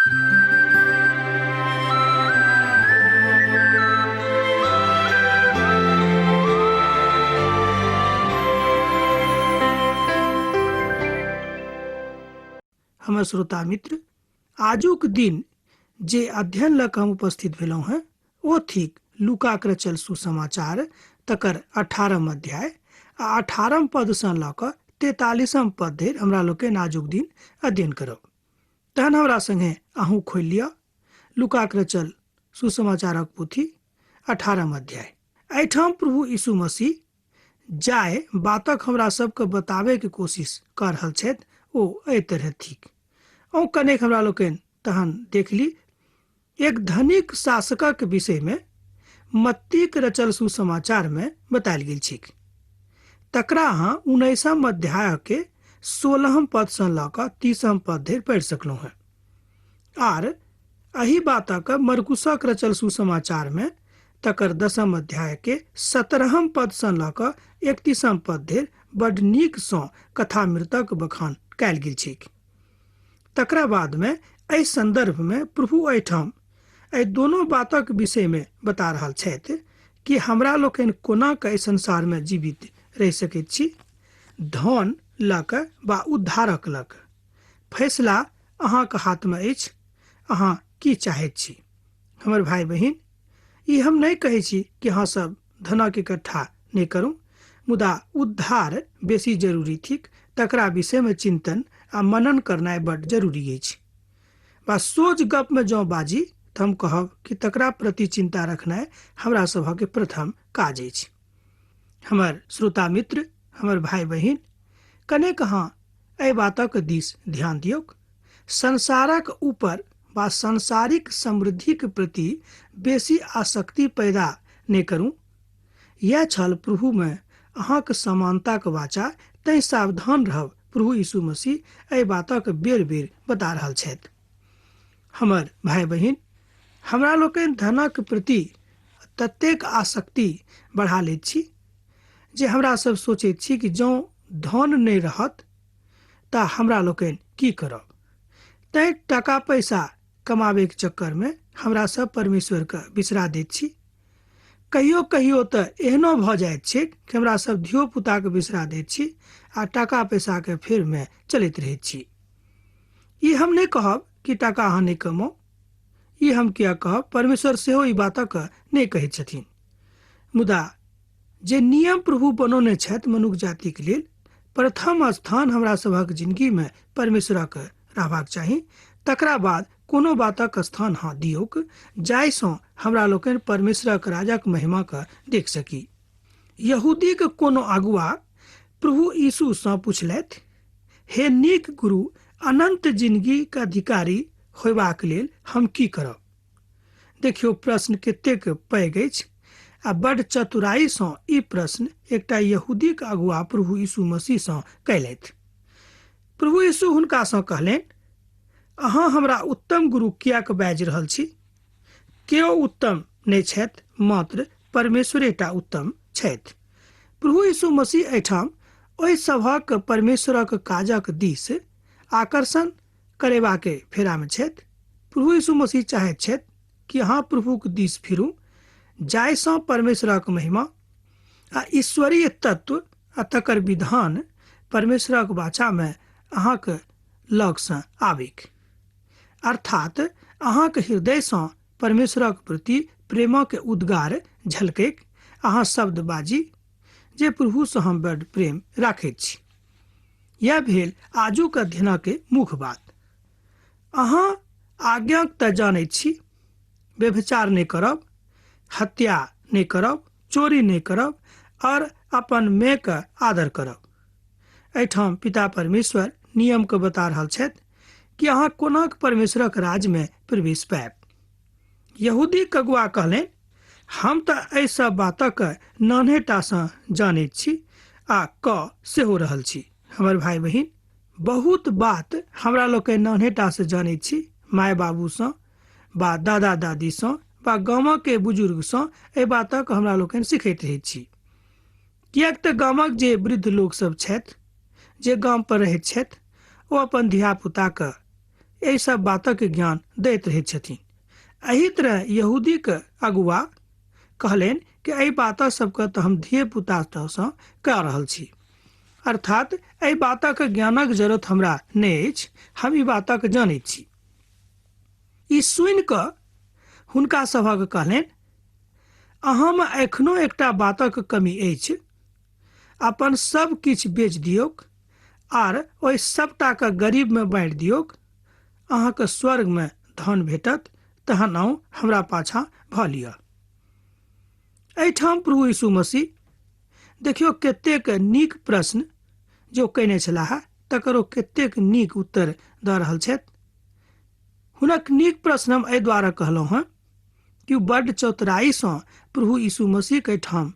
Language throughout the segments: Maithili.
हमर श्रोता मित्र, आजुक दिन जे अध्ययन लऽ कऽ हम उपस्थित भेलहुँ हेँ ओ थिक लूकाक रचल सुसमाचार तकर 18म अध्याय आ 18म पदसँ लऽ कऽ 43म पद धरि हमरा लोकनि आजुक दिन अध्ययन करब। तहन हमरा संगे अहूँ खोलि लिअ लूकाक रचल सुसमाचारक पोथी 18म अध्याय। एहिठाम प्रभु यीशु मसीह जाहि बातक हमरा सबके बताबैके कोशिश कऽ रहल छथि ओ एहि तरहे थिक। अहूँ कनेक हमरा लोकनि तहन देख ली। एक धनिक शासकक विषयमे मत्तीक रचल सुसमाचारमे बतायल गेल छैक। तकरा अहाँ 19म अध्यायके 16म पदसँ लऽ कऽ 30म पद धरि पढ़ि सकलहुँ हेँ। आर एहि बातक मरकुसक रचल सुसमाचारमे तकर 10म अध्यायके 17म पदसँ लऽ कऽ 31म पद धरि बड्ड नीकसँ कथामृतक बखान कयल गेल छैक। तकरा बादमे एहि सन्दर्भमे प्रभु एहिठाम एहि दोनो बातक विषयमे बता रहल छथि कि हमरा लोकनि कोना कऽ एहि संसारमे जीवित रहि सकैत छी, धन लऽ कऽ वा उद्धारक लऽ कऽ। फैसला अहाँक हाथमे अछि, अहाँ की चाहैत छी। हमर भाय बहिन, ई हम नहि कहै छी कि अहाँ सब धनक इकट्ठा नहि करू, मुदा उद्धार बेसी जरूरी थिक, तकरा विषयमे चिंतन आ मनन करनाइ बड्ड जरूरी अछि। वा सोझ गपमे जँ बाजी तऽ हम कहब कि तकरा प्रति चिंता रखनाइ हमरा सभक प्रथम काज अछि। हमर श्रोता मित्र, हमर भाय बहिन, कनेक अहाँ एहि बातक दिस ध्यान दियौक। संसारक ऊपर वा सांसारिक समृद्धिक प्रति बेसी आसक्ति पैदा नहि करू। यैह छल प्रभुमे अहाँक समानताक वाचा, तैं सावधान रहब। प्रभु यीशु मसीह एहि बातक बेर-बेर बता रहल छथि। हमर भाय बहिन, हमरा लोकनि धनक प्रति ततेक आसक्ति बढ़ा लैत छी जे हमरा सब सोचैत छी कि जँ धन नहि रहत तऽ हमरा लोकनि की करब। तैं टाका पैसा कमाबैके चक्करमे हमरा सब परमेश्वरके बिसरा दैत छी। कहियो कहियो तऽ एहनो भऽ जाइत छैक कि हमरा सब धियो पुताके बिसरा दैत छी आ टाका पैसाके फेरमे चलैत रहैत छी। ई हम नहि कहब कि टाका अहाँ नहि कमाउ, ई हम किया कहब, परमेश्वर सेहो ई बातक नहि कहैत छथिन। मुदा जे नियम प्रभु बनौने छथि मनुख जातिक लेल, प्रथम स्थान हमरा सभक जिंदगीमे परमेश्वरक रहबाक चाही, तकरा बाद कोनो बातक स्थान अहाँ दियौक जाहिसँ हमरा लोकनि परमेश्वरक राजक महिमाके देख सकी। यहूदीक कोनो अगुआ प्रभु यीशुसँ पुछलथि, हे नीक गुरु, अनंत जिंदगीक अधिकारी होयबाक लेल हम की करब? देखियौ प्रश्न कतेक पैघ अछि आ बड्ड चतुराईसँ ई प्रश्न एकटा यहूदीक अगुआ प्रभु यीशु मसीहसँ कयलथि। प्रभु यीशु हुनकासँ कहलनि, अहाँ हमरा उत्तम गुरु किएक बाजि रहल छी? केओ उत्तम नहि छथि, मात्र परमेश्वरेटा उत्तम छथि। प्रभु यीशु मसीह एहिठाम ओहि सभक परमेश्वरक काजक दिस आकर्षण करेबाके फेरामे छथि। प्रभु यीशु मसीह चाहैत छथि कि अहाँ प्रभुक दिस फिरू, जाहिसँ परमेश्वरक महिमा आ ईश्वरीय तत्व आ तकर विधान परमेश्वरक वाचामे अहाँक लगसँ आबिक, अर्थात अहाँक हृदयसँ परमेश्वरक प्रति प्रेमक उद्गार झलकैक। अहाँ शब्द बाजी जे प्रभुसँ हम बड्ड प्रेम राखैत छी। यह भेल आजुक अध्ययनके मुख्य बात। अहाँ आज्ञाक तऽ जानैत छी, व्यभिचार नहि करब, हत्या नहि करब, चोरी नहि करब और अपन मायके आदर करब। एहिठाम पिता परमेश्वर नियमके बता रहल छथि कि अहाँ कोना परमेश्वरक राज्यमे प्रवेश पायब। यहूदी कगुआ कहलनि, हम तऽ एहि सब बातक नान्हेटासँ जानैत छी आ कऽ सेहो रहल छी। हमर भाय बहिन, बहुत बात हमरा लोकनि नान्हेटासँ जानैत छी, माय बाबूसँ वा दादा दादीसँ वा गामके बुजुर्गसँ एहि बातक हमरा लोकनि सिखैत रहैत छी। किएक तऽ गामक जे वृद्ध लोकसभ छथि, जे गाम पर रहैत छथि, ओ अपन धियापुताके एहि सब बातक ज्ञान दैत रहैत छथिन। एहि तरह यहूदीक अगुआ कहलनि कि एहि बात सबके तऽ हम धिये पुतासँ कऽ रहल छी, अर्थात एहि बातक ज्ञानक जरूरत हमरा नहि अछि, हम ई बातक जनैत छी। ई सुनि कऽ हुनका सभक कहलनि, अहाँमे एखनो एकटा बातक कमी अछि, अपन सब किछु बेच दियौक आर ओहि सबटाके गरीबमे बाँटि दियौक, अहाँके स्वर्गमे धन भेटत, तहन अहूँ हमरा पाछाँ भऽ लिअ। एहिठाम प्रभु यीशु मसीह देखियौ कतेक नीक प्रश्न जे ओ कयने छलाह, तकर ओ कतेक नीक उत्तर दऽ रहल छथि। हुनक नीक प्रश्न हम एहि द्वारा कहलहुँ हँ कि ओ बड्ड चतुराइसँ प्रभु यीशु मसीहके एहिठाम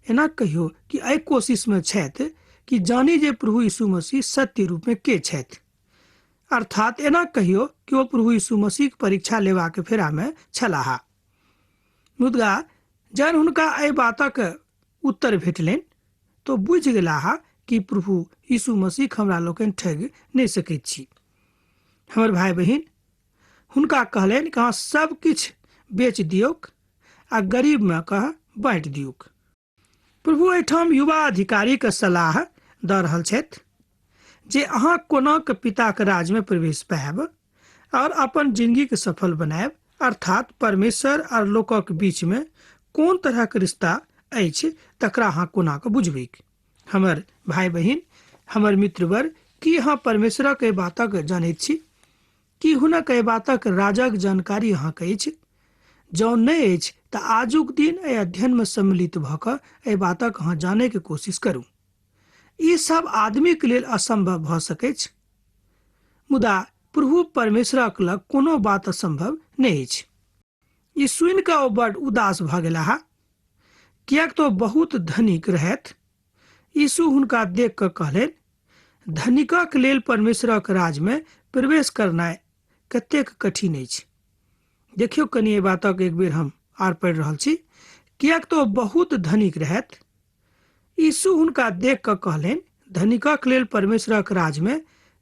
एना कहियौ कि एहि कोशिशमे छथि कि जानी जे प्रभु यीशु मसीह सत्य रूपमे के छथि, अर्थात एना कहियौ कि ओ प्रभु यीशु मसीहक परीक्षा लेबाक फेरामे छलाह। मुदा जहन हुनका एहि बातक उत्तर भेटलनि तऽ बुझि गेलाह कि प्रभु यीशु मसीह हमरा लोकनि ठगि नहि सकैत छी। हमर भाय बहिन, हुनका कहलनि कि अहाँ सब किछु बेच दियौक आ गरीबमे कह बाँटि दियौक। प्रभु एहिठाम युवा अधिकारीके सलाह दऽ रहल छथि जे अहाँ कोना के पिताके राज्यमे प्रवेश पायब और अपन जिंदगीके सफल बनायब, अर्थात परमेश्वर और लोकक बीचमे कोन तरहक रिश्ता अछि तकरा अहाँ कोना के बुझबैक। हमर भाय बहिन, हमर मित्रवर, की अहाँ परमेश्वरक एहि बातक जनैत छी? की हुनक एहि बातक राजक जानकारी अहाँके अछि? जँ नहि अछि तऽ आजुक दिन एहि अध्ययनमे सम्मिलित भऽ कऽ एहि बातक अहाँ जानैके कोशिश करू। ई सब आदमीके लेल असम्भव भऽ सकैछ, मुदा प्रभु परमेश्वरक लग कोनो बात असम्भव नहि अछि। ई सुनि कऽ ओ बड उदास भऽ गेलाह, किएक तऽ ओ बहुत धनिक रहथि। यीशु हुनका देख कऽ कहलनि, धनिकक लेल परमेश्वरक राजमे प्रवेश करनाइ कतेक कठिन अछि। देखियौ कनि एहि बातक एक बेर हम आर पढ़ि रहल छी। किएक तऽ ओ बहुत धनिक रहथि। यीशु हुनका देख कऽ कहलनि, धनिकक लेल परमेश्वरक राजमे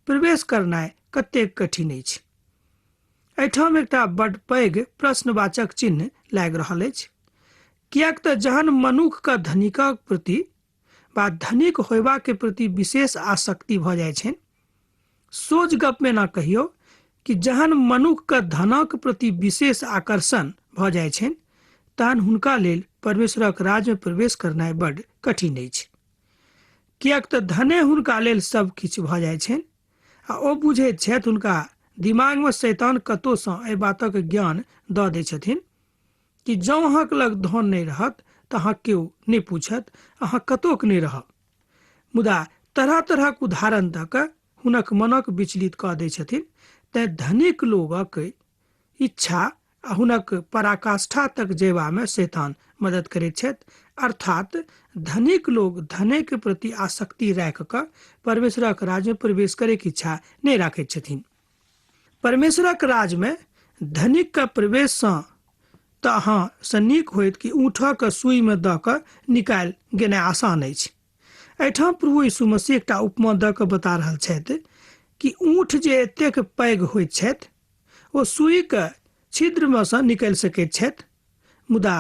प्रवेश करनाइ कतेक कठिन अछि। एहिठाम एकटा बड पैघ प्रश्नवाचक चिन्ह लागि रहल अछि, किएक तऽ जहन मनुखके धनिकक प्रति वा धनिक होयबाके प्रति विशेष आसक्ति भऽ जाइ छनि, सोझ गपमे एना कहियौ कि जहन मनुखके धनक प्रति विशेष आकर्षण भऽ जाइ छनि तहन हुनका लेल परमेश्वरक राज्यमे प्रवेश करनाइ बड कठिन अछि, किएक तऽ धने हुनका लेल सब किछु भऽ जाइ छनि आ ओ बुझैत छथि, हुनका दिमागमे शैतान कतहुसँ एहि बातक ज्ञान दऽ दै छथिन कि जँ अहाँके लग धन नहि रहत तऽ अहाँ केओ नहि पूछत, अहाँ कतौक नहि रहब। मुदा तरह तरहक उदाहरण दऽ कऽ हुनक मनक विचलित कऽ दै छथिन। तेँ धनिक लोकक इच्छा आ हुनक पराकाष्ठा तक जयबामे शैतान मदद करैत छथि, अर्थात धनिक लोक धनेके प्रति आसक्ति राखि कऽ परमेश्वरक राज्यमे प्रवेश करैके इच्छा नहि राखैत छथिन। परमेश्वरक राज्यमे धनिकके प्रवेशसँ तऽ अहाँ सँ नीक होइत कि ऊँटक सुइमे दऽ कऽ निकालि गेनाइ आसान अछि। एहिठाम प्रभु यीशु मसीह एकटा उपमा दऽ कऽ बता रहल छथि कि ऊँट जे एतेक पैघ होइत छथि ओ सुइके छिद्रमे सँ निकलि सकैत छथि, मुदा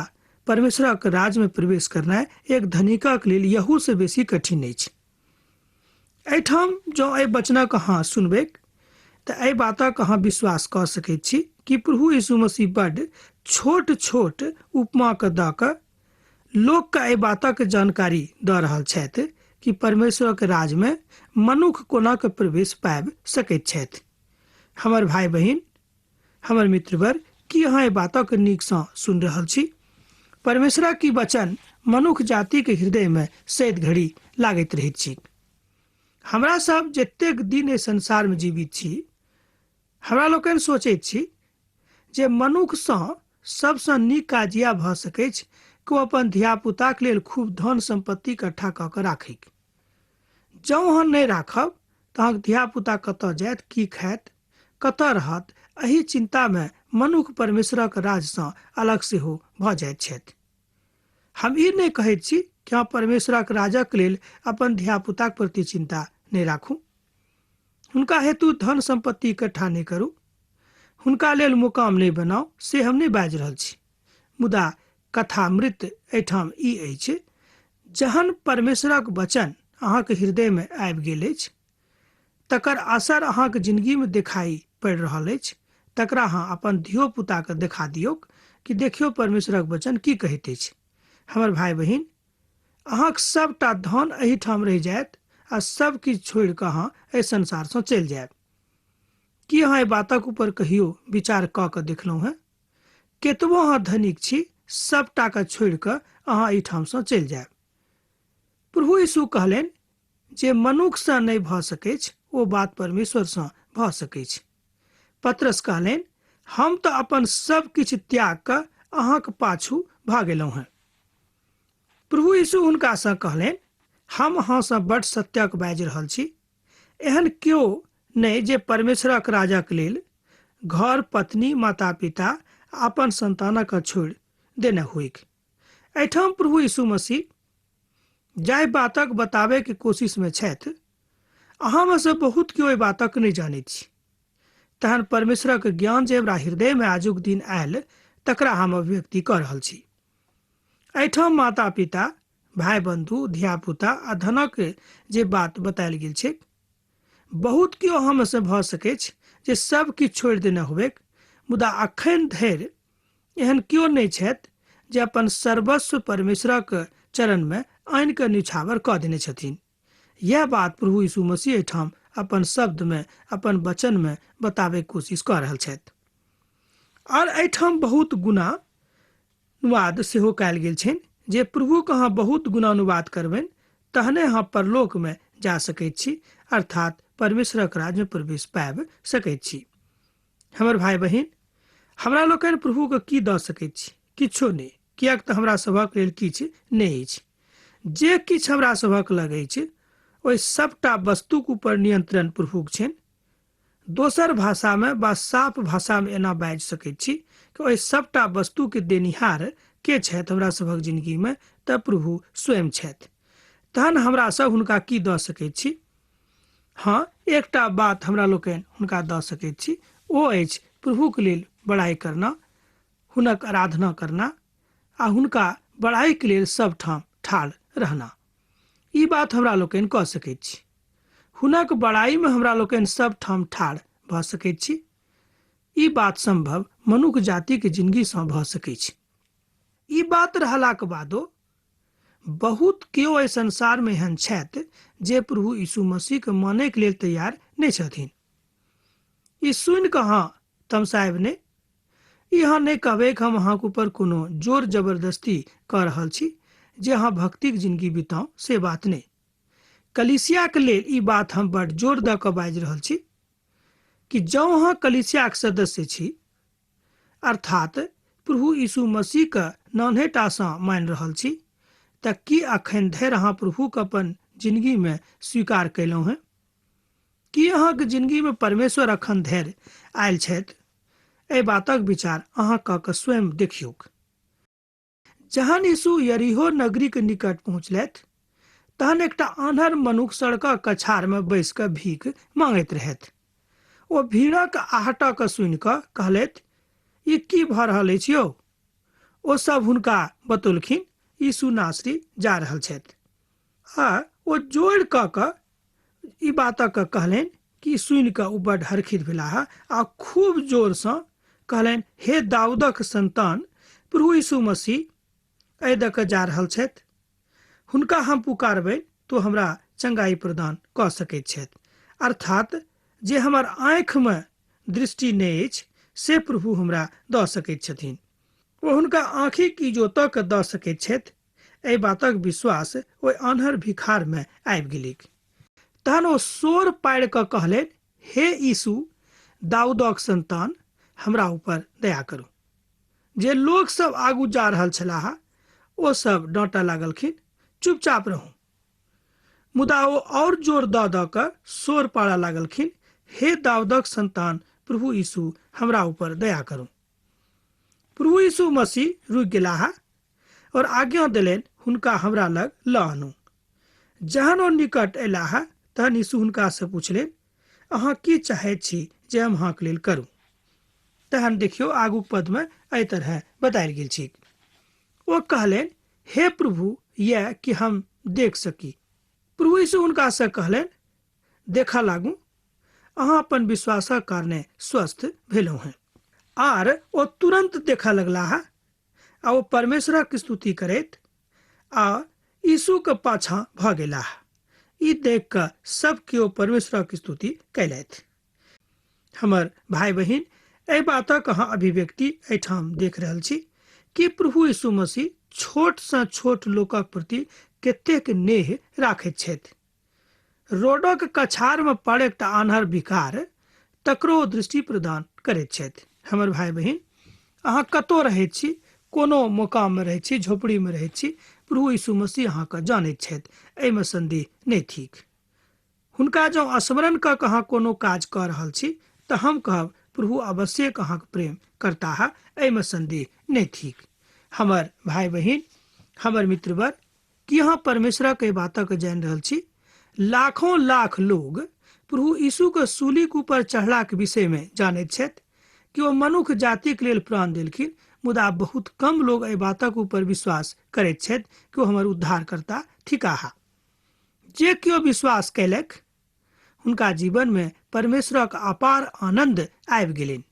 परमेश्वरक राज्यमे प्रवेश करनाइ एक धनिकक लेल यहूसँ बेसी कठिन अछि। एहिठाम जँ एहि वचनक अहाँ सुनबैक तऽ एहि बातक अहाँ विश्वास कऽ सकैत छी कि प्रभु यीशु मसीह बड्ड छोट छोट उपमाके दऽ कऽ लोकके एहि बातक जानकारी दऽ रहल छथि कि परमेश्वरक राज्यमे मनुख कोना कऽ प्रवेश पाबि सकैत छथि। हमर भाय बहिन, हमर मित्रवर, की अहाँ एहि बातक नीकसँ सुनि रहल छी? परमेश्वरक ई वचन मनुख जातिक हृदयमे सैद घड़ी लागैत रहैत छी। हमरा सब जतेक दिन एहि संसारमे जीवित छी, हमरा लोकनि सोचैत छी जे मनुखसँ सबसँ नीक काज इएह भऽ सकैछ कि ओ अपन धियापुताक लेल खूब धन सम्पत्ति इकट्ठा कऽ कऽ राखैक। जँ अहाँ नहि राखब तऽ अहाँक धियापुता कतऽ जायत, की खायत, कतऽ रहत, एहि चिन्तामे मनुख परमेश्वरक राजसँ अलग सेहो भऽ जाइत छथि। हम ई नहि कहैत छी कि अहाँ परमेश्वरक राजक लेल अपन धियापुताक प्रति चिन्ता नहि राखू, हुनका हेतु धन सम्पत्ति इकट्ठा नहि करू। हुनका लेल मुकाम नहि बनाउ से हम नहि बाजि रहल छी, मुदा कथामृत एहिठाम ई अछि, जहन परमेश्वरक वचन अहाँके हृदयमे आबि गेल अछि, तकर असर अहाँके जिंदगीमे देखाई पड़ि रहल अछि, तकरा अहाँ अपन धियो-पुताके देखा दियौक कि देखियौ परमेश्वरक वचन की कहैत अछि। हमर भाय बहिन, अहाँक सबटा धन एहिठाम रहि जायत आ सब किछु छोड़ि कऽ अहाँ एहि संसारसँ चलि जायब। की अहाँ एहि बातक ऊपर कहियो विचार कऽ कऽ देखलहुँ हेँ? केतबो अहाँ धनिक छी, सबटाके छोड़ि कऽ अहाँ एहिठामसँ चलि जायब। प्रभु यीशु कहलनि, जे मनुखसँ नहि भऽ सकैछ ओ बात परमेश्वरसँ भऽ सकैछ। पतरस कहलनि, हम तऽ अपन सब किछु त्याग कऽ अहाँक पाछू भऽ गेलहुँ हेँ। प्रभु यीशु हुनकासँ कहलनि, हम अहाँसँ बड्ड सत्यक बाजि रहल छी, एहन केओ नहि जे परमेश्वरक राजक लेल घर, पत्नी, माता-पिता आ अपन संतानक छोड़ि देने होइक। एहिठाम प्रभु यीशु मसीह जाहि बातक बताबैके कोशिशमे छथि, अहाँमे सँ बहुत केओ एहि बातक नहि जानैत छी। तहन परमेश्वरक ज्ञान जे हमरा हृदयमे आजुक दिन आयल, तकरा हम अभिव्यक्ति कऽ रहल छी। एहिठाम माता-पिता, भाय बंधु, धिया-पुता आ धनक जे बात बतायल गेल छैक, बहुत केओ अहाँमे सँ भऽ सकैछ जे सब किछु छोड़ि देने होबेक, मुदा अखन धरि एहन केओ नहि छथि जे अपन सर्वस्व परमेश्वरक चरणमे आनि कऽ निछावर कऽ देने छथिन। यैह बात प्रभु यीशु मसीह एहिठाम अपन शब्दमे, अपन वचनमे बताबैके कोशिश कऽ रहल छथि। आओर एहिठाम बहुत गुना अनुवाद सेहो कयल गेल छनि जे प्रभुके अहाँ बहुत गुणानुवाद करबनि तहने अहाँ परलोकमे जा सकैत छी, अर्थात परमेश्वरक राज्यमे प्रवेश पाबि सकैत छी। हमर भाय बहिन, हमरा लोकनि प्रभुके की दऽ सकैत छी? किछो नहि, किएक तऽ हमरा सभक लेल किछु नहि अछि। जे किछु हमरा सभक लग अछि ओहि सबटा वस्तुक ऊपर नियंत्रण प्रभुक छनि। दोसर भाषामे वा साफ भाषामे एना बाजि सकैत छी कि ओहि सबटा वस्तुके देनिहार के छथि हमरा सभक जिंदगीमे, तऽ प्रभु स्वयं छथि। तहन हमरा सब हुनका की दऽ सकैत छी? हँ, एकटा बात हमरा लोकनि हुनका दऽ सकैत छी, ओ अछि प्रभुक लेल बड़ाई करना, हुनक आराधना करना आ हुनका बड़ाईके लेल सबठाम ठाढ़ रहना। ई बात हमरा लोकनि कऽ सकैत छी। हुनक बड़ाईमे हमरा लोकनि सबठाम ठाढ़ भऽ सकैत छी। ई बात सम्भव मनुख जातिके जिंदगीसँ भऽ सकैछ। ई बात रहलाक बादो बहुत केओ एहि संसारमे एहन छथि जे प्रभु यीशु मसीहके मानैके लेल तैयार नहि छथिन। ई सुनि कऽ अहाँ तमसायब नहि। ई अहाँ नहि कहबै कि हम अहाँके ऊपर कोनो जोर जबरदस्ती कऽ रहल छी जे अहाँ भक्तिक जिंदगी बिताउ, से बात नहि। कलीसियाके लेल ई बात हम बड्ड जोर दऽ कऽ बाजि रहल छी कि जँ अहाँ कलीसियाके सदस्य छी, अर्थात प्रभु यीशु मसीहके नान्हेटासँ मानि रहल छी, तऽ की अखन धरि अहाँ प्रभुके अपन जिंदगीमे स्वीकार कयलहुँ हेँ? की अहाँके जिंदगीमे परमेश्वर अखन धरि आयल छथि? एहि बातक विचार अहाँ कऽ कऽ स्वयं देखियौक। जहन यीशु यरीहो नगरीके निकट पहुँचलथि, तहन एकटा आन्हर मनुख सड़कक कछारमे बैसि कऽ भीख मांगैत रहथि। ओ भीड़क आहटक सुनि कऽ कहलथि, ई की भऽ रहल अछि यौ? ओ सब हुनका बतौलखिन, यीशु नासरी जा रहल छथि। आ ओ जोड़ कऽ कऽ ई बातक कहलनि कि सुनि कऽ ओ बड्ड हर्षित भेलाह आ खूब जोरसँ कहलनि, हे दाऊदक संतान, प्रभु यीशु मसीह एहि दऽ कऽ जा रहल छथि, हुनका हम पुकारबनि तो हमरा चंगाई प्रदान कऽ सकैत छथि। अर्थात जे हमर आँखिमे दृष्टि नहि अछि से प्रभु हमरा दऽ सकैत छथिन। ओ हुनका आँखिक इजोतक दऽ सकैत छथि। एहि बातक विश्वास ओहि आन्हर भिखारमे आबि गेलैक। तहन ओ शोर पाड़ि कऽ कहलनि, हे यीशु, दाऊदक संतान, हमरा ऊपर दया करू। जे लोक सब आगू जा रहल छलाह ओ सब डाँटऽ लागलखिन, चुपचाप रहू। मुदा ओ और जोर दऽ दऽ कऽ शोर पाड़ऽ लागलखिन, हे दाऊदक संतान, प्रभु यीशु, हमरा ऊपर दया करू। प्रभु यीशु मसीह रुकि गेलाह और आज्ञा देलनि, हुनका हमरा लग लऽ आनू। जहन ओ निकट अयलाह तहन यीशु हुनका से पुछलनि, अहाँ की चाहैत छी जे हम अहाँके लेल करू? तहन देखियौ आगूक पदमे एहि तरहे बतायल गेल छैक। ओ कहलनि, हे प्रभु, यैह कि हम देख सकी। प्रभु यीशु हुनकासँ कहलनि, देखऽ लागू, अहाँ अपन विश्वासक कारणे स्वस्थ भेलहुँ हेँ। आर ओ तुरन्त देखऽ लगलाह आ ओ परमेश्वरक स्तुति करैत आ यीशुक पाछाँ भऽ गेलाह। ई देख कऽ सब केओ परमेश्वरक स्तुति कयलथि। हमर भाय बहिन, एहि बातक अहाँ अभिव्यक्ति एहिठाम देख रहल छी कि प्रभु यीशु मसीह छोट सँ छोट लोकक प्रति कतेक नेह राखैत छथि। रोडक कछारमे पड़ एकटा आन्हर भिखार तकरो दृष्टि प्रदान करैत छथि। हमर भाय बहिन, अहाँ कतौ रहैत छी, कोनो मोकाममे रहैत छी, झोपड़ीमे रहैत छी, प्रभु यीशु मसीह अहाँके जानैत छथि, एहिमे सन्देह नहि थिक। हुनका जँ स्मरण कऽ कऽ अहाँ कोनो काज कऽ रहल छी तऽ हम कहब प्रभु अवश्यक अहाँक प्रेम करताह, एहिमे सन्देह नहि थिक। हमर भाय बहिन, हमर मित्रवर, की अहाँ परमेश्वरक एहि बातक जानि रहल छी? लाखों लाख लोग प्रभु यीशुक सूलीक ऊपर चढ़लाक विषयमे जानैत छथि कि ओ मनुख जातिक लेल प्राण देलखिन, मुदा बहुत कम लोग एहि बातक ऊपर विश्वास करैत छथि कि ओ हमर उद्धारकर्ता थिकाह। जे केओ विश्वास कयलक हुनका जीवनमे परमेश्वरक अपार आनन्द आबि गेलनि।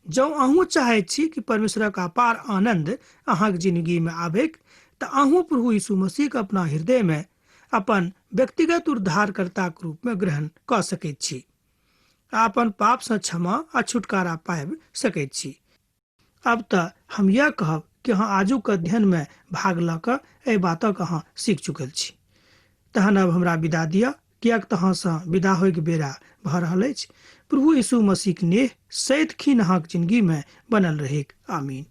जँ अहूँ चाहैत छी कि परमेश्वरक अपार आनन्द अहाँक जिनगीमे आबैक तऽ अहूँ प्रभु यीशु मसीहके अपना हृदयमे अपन व्यक्तिगत उद्धारकर्ताक रूपमे ग्रहण कऽ सकैत छी आ अपन पापसँ क्षमा आ छुटकारा पाबि सकैत छी। आब तऽ हम यैह कहब कि अहाँ आजुक अध्ययनमे भाग लऽ कऽ एहि बातक अहाँ सीख चुकल छी। तहन आब हमरा विदा दिअ, किएक तऽ अहाँसँ विदा होइक बेरा भऽ रहल अछि। प्रभु यीशु मसीहक नेह सदिखन अहाँक जिनगीमे बनल रहैक। आमीन।